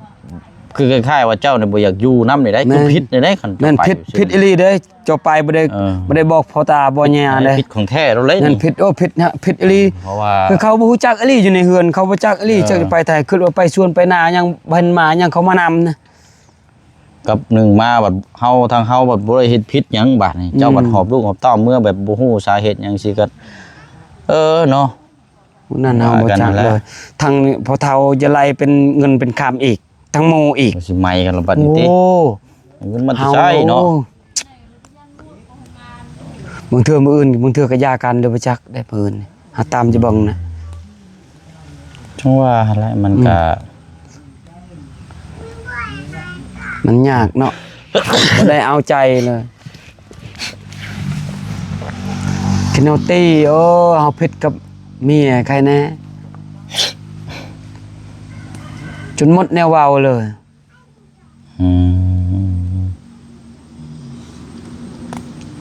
ຄືຄ້າຍໆວ່າເຈົ້ານີ້ບໍ່ຢາກຢູ່ນຳນີ້ໄດ໋ ແມ່ນ ຄືຜິດນີ້ໄດ໋ ຄັນ ແມ່ນ ເຈົ້າໄປ ຜິດ ຜິດອີ່ຫຼີເດ້ ເຈົ້າໄປບໍ່ໄດ້ ເອີ ບໍ່ໄດ້ບອກພໍ່ຕາພໍ່ຍ່າເດ້ ຜິດຂອງແທ້ໂລດເລີຍ ນັ້ນຜິດ ໂອ້ ຜິດ ຜິດອີ່ຫຼີ ຄືເຂົາບໍ່ຮູ້ຈັກອີ່ຫຼີ ຢູ່ໃນເຮືອນເຂົາບໍ່ຈັກອີ່ຫຼີ ເອີ ຈັກໄປໃສ ຄິດວ່າໄປສວນໄປນາຫຍັງ ເຫັນໝາຫຍັງເຂົາມານຳນະ ກັບໜຶ່ງມາບັດເຮົາ ທາງເຮົາບັດບໍ່ໄດ້ເຮັດຜິດຫຍັງ ບາດນີ້ ອືມ ເຈົ້າບັດຫອບລູກຫອບເຕົ້າເມືອແບບບໍ່ຮູ້ສາເຫດຫຍັງຊີ້ກໍ ເອີ ເນາະ ນັ້ນເຮົາບໍ່ຈັກເລີຍ ທາງພໍ່ເຖົ້າຈະໄລ່ເປັນເງິນເປັນຄຳອີກ ທັງໝູ່ອີກ ຊິໄໝກັນລະບັດນີ້ຕິ ໂອ້ ເງິນມັນຊິໃຊ້ເນາະ ບາງເທື່ອມື້ອື່ນ ບາງເທື່ອກໍຢ່າກັນເດີ ບໍ່ຈັກໄດ້ມື້ອື່ນ ຫາຕາມຈະເບິ່ງນະ ຈັ່ງວ່າຫັ້ນແຫຼະ ມັນ ອືມ ກະ ມັນຍາກເນາະ ບໍ່ໄດ້ເອົາໃຈເລີຍ ຄິດເຮົາຕີ ໂອ້ ເຮົາຜິດກັບເມຍໃຄແນ່ ຈົນໝົດແນວເວົ້າເລີຍ ອືມ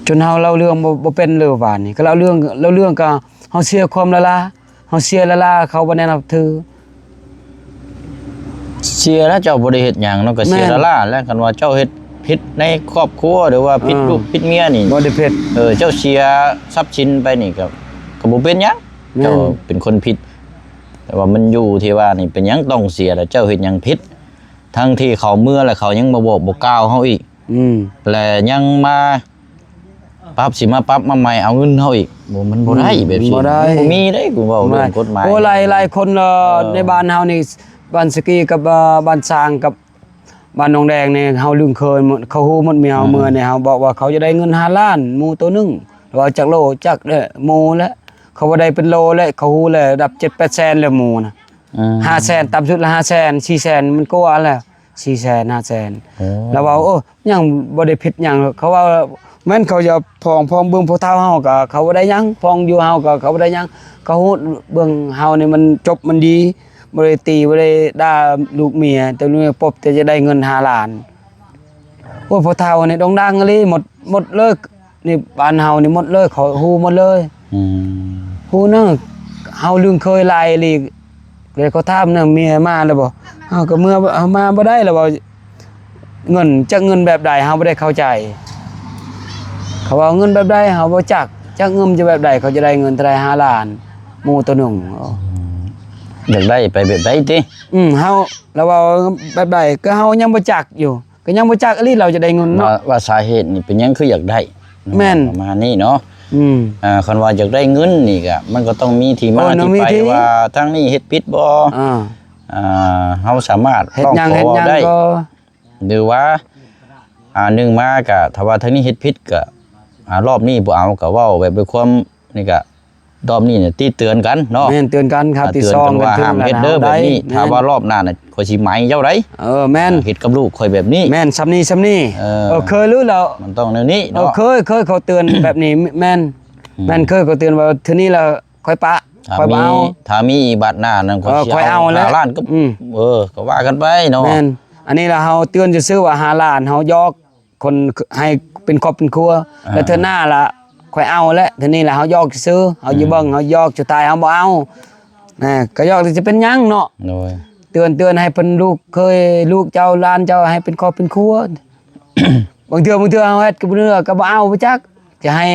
ຈົນເຮົາເລົ່າເລື່ອງບໍ່ ບໍ່ເປັນເລີຍ ວານນີ້ກໍເລົ່າເລື່ອງ ເລົ່າເລື່ອງກໍເຮົາເສຍຄວາມລະລາ ເຮົາເສຍລະລາ ເຂົາບໍ່ໄດ້ນັບຖື ເສຍແລ້ວ ເຈົ້າບໍ່ໄດ້ເຮັດຫຍັງເນາະ ກໍເສຍ ແມ່ນ ລະລາແລ້ວ ຄັນວ່າເຈົ້າເຮັດຜິດໃນຄອບຄົວ ຫຼືວ່າຜິດ ເອີ ລູກຜິດເມຍນີ້ ບໍ່ໄດ້ຜິດ ເອີ ເຈົ້າເສຍຊັບສິນໄປນີ້ກໍ ກໍບໍ່ເປັນຫຍັງ ແມ່ນ ເຈົ້າເປັນຄົນຜິດ ແຕ່ວ່າມັນຢູ່ທີ່ວ່ານີ້ ເປັນຫຍັງຕ້ອງເສຍ ແລ້ວເຈົ້າເຮັດຫຍັງຜິດ ທັງທີ່ເຂົາເມືອແລ້ວ ເຂົາຍັງມາບອກບໍ່ກ່າວເຮົາອີກ ອືມ ແລະຍັງມາປັບ ຊິມາປັບມາໃໝ່ ເອົາເງິນເຮົາອີກ ບໍ່ ມັນບໍ່ໄດ້ ອືມ ແບບຊີ້ ມັນບໍ່ໄດ້ ມັນບໍ່ມີເດ້ ກູເວົ້າເລື່ອງກົດໝາຍ ໂອ້ ຫຼາຍ ຫຼາຍຄົນ ເອີ ເອີ ໃນບ້ານເຮົານີ້ ບ້ານສະກີກັບ ເອີ ບ້ານຊາງກັບບ້ານໜອງແດງນີ້ ເຮົາລຶ້ງເຄີຍໝົດ ເຂົາຮູ້ໝົດ ເມຍເຮົາ ອືມ ເມືອນີ້ ເຮົາບອກວ່າເຂົາຈະໄດ້ເງິນຫ້າລ້ານ ໝູໂຕໜຶ່ງ ວ່າຈັກໂລ ຈັກແຫຼະ ໝູແຫຼະ ເຂົາວ່າໄດ້ເປັນໂລແຫຼະ ເຂົາຮູ້ແຫຼະ ລະດັບເຈັດແປດແສນແຫຼະ ໝູນະ ອືມ ຫ້າແສນ ຕ່ຳສຸດລະຫ້າແສນ ສີ່ແສນ ມັນກວ່າແລ້ວ ສີ່ແສນ ຫ້າແສນ ໂອ້ ລະເວົ້າ ໂອ້ ຍັງບໍ່ໄດ້ຜິດຫຍັງ ເຂົາເວົ້າ ແມ່ນເຂົາຈະຟ້ອງ ຟ້ອງເບິ່ງຜູ້ເຖົ້າເຮົາກໍເຂົາບໍ່ໄດ້ຫຍັງ ຟ້ອງຢູ່ເຮົາກໍເຂົາບໍ່ໄດ້ຫຍັງ ເຂົາຮູ້ເບິ່ງເຮົານີ້ມັນຈົບມັນດີ ບໍ່ໄດ້ຕີ ບໍ່ໄດ້ດ່າລູກເມຍ ແຕ່ລູກເມຍປົບ ແຕ່ຈະໄດ້ເງິນຫ້າລ້ານ ໂອ້ຍ ຜູ້ເຖົ້ານີ້ໂດ່ງດັງອີ່ຫຼີ ໝົດ ໝົດເລີຍ ນີ້ບ້ານເຮົານີ້ໝົດເລີຍ ເຂົາຮູ້ໝົດເລີຍ ອືມ ຮູ້ນະ ເຮົາລຶ້ງເຄີຍຫຼາຍອີ່ຫຼີ ແລ້ວເຂົາຖາມນະ ເມຍມາແລ້ວບໍ່ ເຮົາກໍເມືອ ເຮົາມາບໍ່ໄດ້ແລ້ວ ວ່າເງິນ ຈັກເງິນແບບໃດ ເຮົາບໍ່ໄດ້ເຂົ້າໃຈ ເຂົາວ່າເງິນແບບໃດ ເຮົາບໍ່ຈັກ ຈັກເງິນຈະແບບໃດ ເຂົາຈະໄດ້ເງິນເທົ່າໃດ ຫ້າລ້ານ ໝູໂຕໜຶ່ງ ອືມ ຢາກໄດ້ໄປແບບໃດຕິ ອືມ ເຮົາ ລະເວົ້າແບບໃດ ກໍເຮົາຍັງບໍ່ຈັກຢູ່ ກໍຍັງບໍ່ຈັກອີ່ຫຼີ ລາວຈະໄດ້ເງິນເນາະ ວ່າ ວ່າສາເຫດນີ້ເປັນຫຍັງຄືຢາກໄດ້ ແມ່ນ ປະມານນີ້ເນາະ ອືມ ອ່າ ຄັນວ່າຢາກໄດ້ເງິນນີ້ກະ ມັນກໍຕ້ອງມີທີ່ມາ ເອີ ທີ່ໄປ ມີທີ່ ວ່າທາງນີ້ເຮັດຜິດບໍ່ ອ່າ ອ່າ ເຮົາສາມາດ ເຮັດຫຍັງ ຮ້ອງຂໍ ເຮັດຫຍັງ ເວົ້າໄດ້ ກໍ ຫຼືວ່າ ອ່າ ໜຶ່ງມາກະ ຖ້າວ່າທາງນີ້ເຮັດຜິດກະ ອ່າ ຮອບນີ້ບໍ່ເອົາ ກະເວົ້າແບບດ້ວຍຄວາມນີ້ກະ ຮອບນີ້ນີ້ຕິເຕືອນກັນເນາະ. ແມ່ນ ເຕືອນກັນ ຄັ້ງທີສອງ ກະເຕືອນກັນວ່າຫ້າມເຮັດເດີແບບນີ້. ແມ່ນ ຖ້າວ່າຮອບໜ້ານະ ຂ້ອຍຊິໄໝເຈົ້າໄດ໋. ເອີ ແມ່ນ ອ່າ ເຮັດກັບລູກຂ້ອຍແບບນີ້. ແມ່ນ ສ່ຳນີ້ ສ່ຳນີ້. ເອີ ເອີ ເຄີຍຮູ້ແລ້ວ ມັນຕ້ອງແນວນີ້ເນາະ. ເອີ ເຄີຍ ເຄີຍເຂົາເຕືອນແບບນີ້. ແມ່ນ ອືມ ແມ່ນ ເຄີຍເຂົາເຕືອນວ່າ ເທື່ອນີ້ລະ ຂ້ອຍປະ ຂ້ອຍບໍ່ເອົາ. ຖ້າມີ ຖ້າມີບາດໜ້ານັ້ນ ຂ້ອຍ ເອີ ຊິເອົາ ຂ້ອຍເອົາແລ້ວ ຫ້າລ້ານ ກໍ ອືມ ເອີ ກໍວ່າກັນໄປເນາະ. ແມ່ນ ອັນນີ້ລະເຮົາເຕືອນຊື່ໆວ່າ ຫ້າລ້ານ ເຮົາຢອກຄົນໃຫ້ເປັນຄອບເປັນຄົວ. ອ່າ ແລ້ວເທື່ອໜ້າລະຂ້ອຍເອົາແລ້ວ ເທື່ອນີ້ລະເຮົາຢອກຊື່ໆ ເຮົາຢູ່ ອືມ ເບິ່ງ ເຮົາຢອກ ສຸດທ້າຍເຮົາບໍ່ເອົານະ ກໍຢອກແຕ່ຈະເປັນຫຍັງເນາະ. ໂດຍ ເຕືອນ ເຕືອນໃຫ້ເພິ່ນ ລູກເຂີຍ ລູກເຈົ້າ ຫຼານເຈົ້າ ໃຫ້ເປັນຄອບເປັນຄົວ. ບາງເທື່ອ ບາງເທື່ອເຮົາເຮັດກັບເຮືອກໍບໍ່ເອົາ ບໍ່ຈັກ ຈະໃຫ້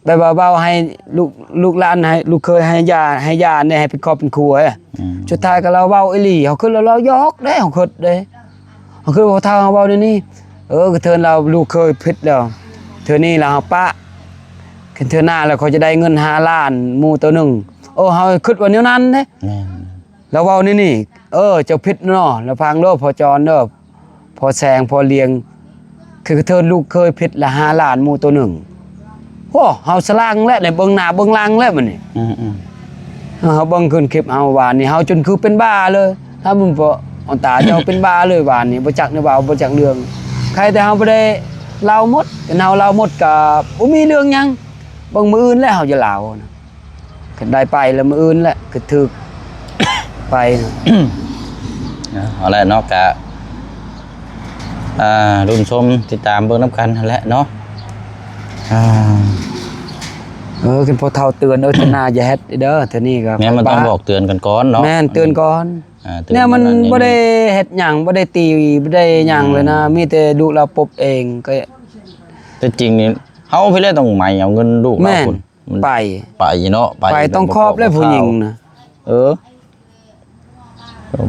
ແບບວ່າເວົ້າໃຫ້ລູກ ລູກຫຼານ ໃຫ້ລູກເຂີຍ ໃຫ້ຍ່າ ໃຫ້ຍ່ານີ້ ໃຫ້ເປັນຄອບເປັນຄົວ. ອືມ ສຸດທ້າຍກໍລາວເວົ້າອີ່ຫຼີ ເຮົາຄິດລາວ ລາວຢອກເດ້ ເຮົາຄິດເດ້ ເຮົາຄິດວ່າເຖົ້າເຮົາເວົ້າແນວນີ້. ເອີ ກະເທີນລາວ ລູກເຂີຍຜິດແລ້ວ ເທື່ອນີ້ລາວເຮົາປະ ຄັນເທື່ອໜ້າລະຂ້ອຍຈະໄດ້ເງິນຫ້າລ້ານໝູ່ໂຕໜຶ່ງ. ເອີ ເຮົາຄິດວ່າແນວນັ້ນເດ້. ແມ່ນ ລາວເວົ້າແນວນີ້ ເອີ ເຈົ້າຜິດເນາະ ລະຟັງເດີ ພໍ່ຈອນເດີ ພໍ່ແສງ ພໍ່ລຽງ ຄືກະເທີນລູກເຂີຍຜິດລະຫ້າລ້ານໝູ່ໂຕໜຶ່ງ. ໂອ້ ເຮົາສະຫຼັງແລ້ວ ໄດ້ເບິ່ງໜ້າເບິ່ງຫຼັງແລ້ວບັດນີ້. ອືມໆ ເຮົາເບິ່ງຂຶ້ນຄລິບເຮົາວານນີ້ ເຮົາຈົນຄືເປັນບ້າເລີຍ. ຖ້າມັນບໍ່ ອອນຕາເຈົ້າເປັນບ້າເລີຍວານນີ້ ບໍ່ຈັກແນວເວົ້າ ບໍ່ຈັກເລື່ອງ. ໃຄແຕ່ເຮົາບໍ່ໄດ້ເລົ່າໝົດ ຄັນເຮົາເລົ່າໝົດກະບໍ່ມີເລື່ອງຫຍັງ. ເບິ່ງມື້ອື່ນແລ້ວເຮົາຈະເລົ່ານະ. ຄັນໄດ້ໄປແລ້ວມື້ອື່ນແຫຼະ ຄືຖືກໄປ. ເອົາແຫຼະເນາະ ກະ ອ່າ ລຸ້ນຊົມຕິດຕາມເບິ່ງນຳກັນຫັ້ນແຫຼະເນາະ. ອ່າ ເອີ ຄັນພໍ່ເຖົ້າເຕືອນ ເອີ ເທື່ອໜ້າຢ່າເຮັດເດີ ເທື່ອນີ້ກໍ ແມ່ນ ມັນຕ້ອງບອກເຕືອນກັນກ່ອນເນາະ. ແມ່ນ ເຕືອນກ່ອນ. ອ່າ ເຕືອນ ແນວມັນ ມັນບໍ່ໄດ້ເຮັດຫຍັງ ບໍ່ໄດ້ຕີ ບໍ່ໄດ້ຫຍັງເລີຍນະ. ອືມ ມີແຕ່ລູກລາວປົບເອງ ກໍ ແຕ່ຈິງນີ້ ເຮົາພີ້ແຫຼະຕ້ອງໄໝເອົາເງິນລູກລາວ. ແມ່ນ ພຸ້ນ ໄປ ໄປເນາະ ໄປ ໄປຕ້ອງຄອບແລ້ວຜູ້ຍິງນະ. ເອີ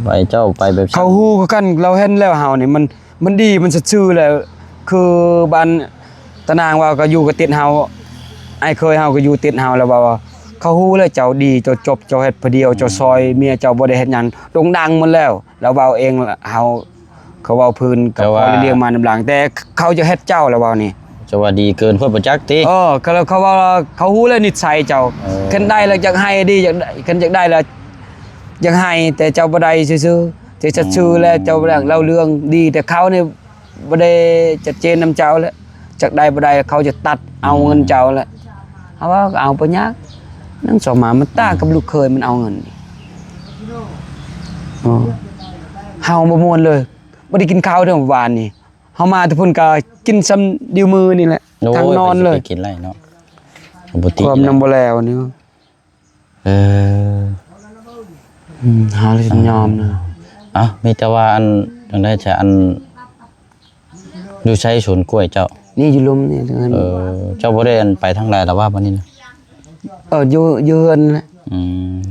ໄປ ເຈົ້າໄປແບບ ເຂົາຮູ້ຄືກັນ ລາວເຫັນແລ້ວເຮົານີ້ ມັນ ມັນດີ ມັນສັດຊື່ແລ້ວ. ຄືບ້ານຕານາງວ່າກໍຢູ່ກໍຕິດເຮົາ ອ້າຍເຂີຍເຮົາກໍຢູ່ຕິດເຮົາ ແລ້ວວ່າ ເຂົາຮູ້ແລ້ວ ເຈົ້າດີ ເຈົ້າຈົບ ເຈົ້າເຮັດຜູ້ດຽວ ອືມ ເຈົ້າຊ່ອຍເມຍ ເຈົ້າບໍ່ໄດ້ເຮັດຫຍັງ ໂດ່ງດັງໝົດແລ້ວ. ລາວເວົ້າເອງ ເຮົາ ເຂົາເວົ້າພື້ນກັບ ແຕ່ວ່າ ພໍ່ລຽງມານຳຫຼັງ ແຕ່ເຂົາຈະເຮັດເຈົ້າລະເວົ້ານີ້ ຈະວ່າດີເກີນໂພດບໍ່ຈັກຕິ. ເອີ ເຂົາ ເຂົາເວົ້າ ເຂົາຮູ້ແລ້ວນິດໄສເຈົ້າ. ເອີ ຄັນໄດ້ແລ້ວຢາກໃຫ້ດີ ຢາກໄດ້ ຄັນຢາກໄດ້ແລ້ວຢາກໃຫ້ ແຕ່ເຈົ້າບໍ່ໄດ້ຊື່ໆ ແຕ່ສັດຊື່ແລ້ວ ອືມ ເຈົ້າບໍ່ໄດ້ເລົ່າເລື່ອງດີ. ແຕ່ເຂົານີ້ບໍ່ໄດ້ຊັດເຈນນຳເຈົ້າແລ້ວ ຈັກໄດ້ບໍ່ໄດ້ ເຂົາຈະຕັດເອົາເງິນເຈົ້າແລ້ວ. ອືມ ເຮົາວ່າກໍເອົາບໍ່ຍາກ ໜຶ່ງສອງມາ ມັນຕ່າງກັບ ອືມ ລູກເຂີຍມັນເອົາເງິນ. ເອີ ເຮົາບໍ່ມ່ວນເລີຍ ບໍ່ໄດ້ກິນເຂົ້າເດີມື້ວານນີ້. ເຮົາມາແຕ່ພຸ້ນກະກິນຊ່ຳດຽວມື້ນີ້ແຫຼະ ໂອ້ຍ ທັງນອນເລີຍ ໄປກິນໄດ້ເນາະ ບໍ່ຕິ ຄວາມນຳບໍ່ແລ້ວນີ້. ເອີ ອືມ ເຮົາເລີຍຍອມນະ. ເອົ້າ ມີແຕ່ວ່າອັນ ຈັ່ງໃດຊະ ອັນ ຢູ່ໃສສວນກ້ວຍເຈົ້າ? ນີ້ຢູ່ລຸ່ມນີ້. ເອີ ເຈົ້າບໍ່ໄດ້ອັນໄປທາງໃດລະວ່າບັດນີ້ນະ? ເອີ ຢູ່ ຢູ່ເຮືອນແຫຼະ. ອືມ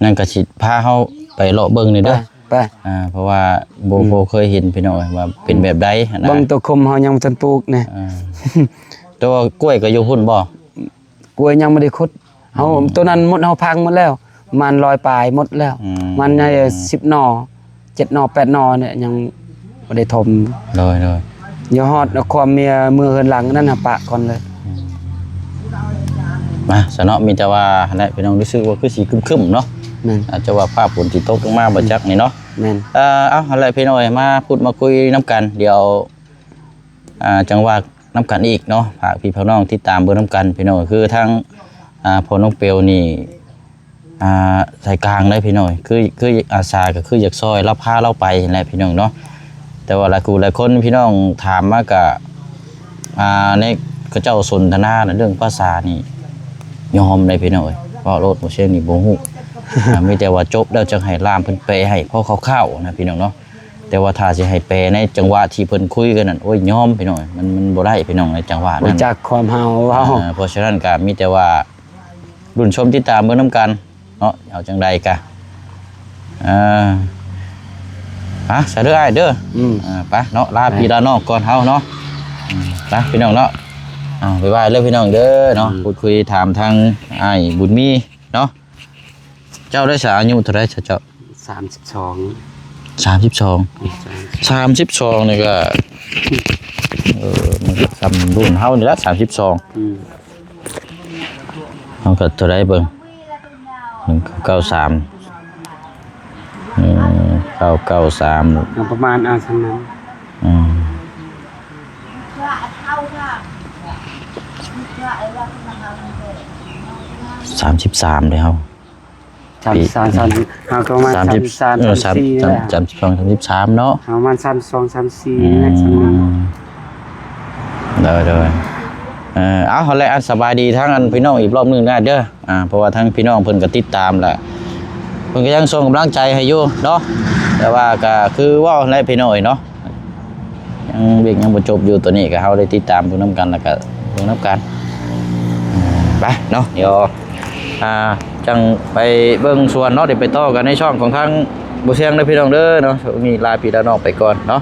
ນັ້ນກໍຊິພາເຮົາໄປເລາະເບິ່ງນີ້ເດີ ໄປ ໄປ ອ່າ ເພາະວ່າບໍ່ ອືມ ບໍ່ເຄີຍເຫັນພີ່ນ້ອງເອີຍວ່າເປັນແບບໃດຫັ້ນນະ. ເບິ່ງໂຕຄົມເຮົາຍັງບໍ່ທັນປູກນີ້ ອ່າ ແຕ່ວ່າກ້ວຍກໍຢູ່ພຸ້ນບໍ່? ກ້ວຍຍັງບໍ່ໄດ້ຂຸດ ເຮົາ ອືມ ໂຕນັ້ນໝົດ ເຮົາພັງໝົດແລ້ວ ປະມານຮ້ອຍປາຍໝົດແລ້ວ ອືມ ມັນຍັງສິບໜໍ່ ເຈັດໜໍ່ ແປດໜໍ່ນີ້ຍັງບໍ່ໄດ້ຖົມ. ໂດຍ ໂດຍ ຢ່າຮອດນະຄວາມເມຍ ເມືອເຮືອນຫຼັງນັ້ນຫາປະກ່ອນເລີຍ. ອືມ ມາຊະເນາະ ມີແຕ່ວ່າຫັ້ນແຫຼະພີ່ນ້ອງ ຮູ້ສຶກວ່າຄືຊິຄຶ້ມໆເນາະ. ແມ່ນ ອາດຈະວ່າຟ້າຝົນຊິຕົກລົງມາບໍ່ຈັກນີ້ເນາະ. ແມ່ນ ເອີ ເອົາ ຫັ້ນແຫຼະພີ່ນ້ອງເອີຍ ມາພຸດມາຄຸຍນຳກັນ ດຽວ ອ່າ ຈັ່ງວ່ານຳກັນອີກເນາະ. ຝາກພີ່ນ້ອງຕິດຕາມເບິ່ງນຳກັນພີ່ນ້ອງ ຄືທາງ ອ່າ ພໍ່ນ້ອງເປວນີ້ ອ່າ ສາຍກາງໄດ໋ພີ່ນ້ອງ ຄື ຄືອາສາກໍຄືຢາກຊ່ອຍລາວ ພາລາວໄປຫັ້ນແຫຼະພີ່ນ້ອງເນາະ. ແຕ່ວ່າຫຼາຍຄູ່ຫຼາຍຄົນພີ່ນ້ອງຖາມມາກະ ອ່າ ໃນເຂົາເຈົ້າສົນທະນາເລື່ອງພາສານີ້ ຍອມໄດ໋ພີ່ນ້ອງເອີຍ ເວົ້າໂລດ ບໍ່ເຊັ່ນນີ້ບໍ່ຮູ້. ອ່າ ມີແຕ່ວ່າຈົບແລ້ວຈັ່ງໃຫ້ລ່າມເພິ່ນແປໃຫ້ພໍຄ່າວໆນະພີ່ນ້ອງເນາະ. ແຕ່ວ່າຖ້າຊິໃຫ້ແປໃນຈັງຫວະທີ່ເພິ່ນຄຸຍກັນນັ້ນ ໂອ້ຍ ຍອມພີ່ນ້ອງ ມັນ ມັນບໍ່ໄດ້ພີ່ນ້ອງ ໃນຈັງຫວະນັ້ນ ຮູ້ຈັກຄວາມເຮົາເວົ້າ. ເອີ ເພາະສະນັ້ນກໍມີແຕ່ວ່າລຸ້ນຊົມຕິດຕາມເບິ່ງນຳກັນເນາະ ເອົາຈັ່ງໃດກະ ເອີ ໄປຊະເດີອ້າຍເດີ. ອືມ ເອີ ໄປເນາະ ລາ ໄປ ພີ່ລານ້ອງກ່ອນເຮົາເນາະ. ອືມ ໄປພີ່ນ້ອງເນາະ ເອົາ ບາຍບາຍເດີພີ່ນ້ອງເດີເນາະ. ອືມ ພູດຄຸຍຖາມທາງອ້າຍບຸນມີເນາະ. ເຈົ້າໄດ້ສາ ອາຍຸເທົ່າໃດຊະເຈົ້າ? ສາມສິບສອງ ສາມສິບສອງ ອືມ ສາມສິບສອງ ສາມສິບສອງ ນີ້ກໍ ເອີ ມັນກໍສ່ຳລຸ້ນເຮົານີ້ລະ ສາມສິບສອງ ອືມ ເຮົາກໍເທົ່າໃດເບິ່ງ ໜຶ່ງເກົ້າເກົ້າສາມ ເອີ ເກົ້າເກົ້າສາມ ກໍປະມານ ອ່າ ສ່ຳນັ້ນ ອືມ ສາມສິບສາມເດ້ເຮົາ ສາມສິບສາມ ເຮົາກໍປະມານ ສາມສິບ ສາມສິບສາມ ເອີ ສາມສິບສີ່ ສາມ ນີ້ແຫຼະ ສາມສິບສອງ ສາມສິບສາມເນາະ ປະມານ ສາມສິບສອງ ສາມສິບສີ່ ອືມ ນີ້ແຫຼະ ສ່ຳນັ້ນ ໂດຍ ໂດຍ ເອີ ເອົາ ຫັ້ນແຫຼະ ອັນ ສະບາຍດີທາງ ອັນ ພີ່ນ້ອງອີກລອບໜຶ່ງເດີ ອ່າ ເພາະວ່າທາງພີ່ນ້ອງເພິ່ນກໍຕິດຕາມແຫຼະ ເພິ່ນກໍຍັງສົ່ງກຳລັງໃຈໃຫ້ຢູ່ເນາະ ແຕ່ວ່າກໍຄືເວົ້າແຫຼະພີ່ນ້ອງເອີຍເນາະ ຍັງ ວຽກຍັງບໍ່ຈົບຢູ່ ໂຕນີ້ກໍເຮົາໄດ້ຕິດຕາມເບິ່ງນຳກັນ ແລ້ວກໍເບິ່ງນຳກັນ ໄປເນາະ ດຽວ ອ່າ ຈັ່ງໄປເບິ່ງສວນເນາະ ດຽວໄປຕໍ່ກັນໃນຊ່ອງຂອງທາງບໍ່ຊຽງເດີພີ່ນ້ອງເດີເນາະ ຊ່ວງນີ້ລາພີ່ລານ້ອງໄປກ່ອນເນາະ.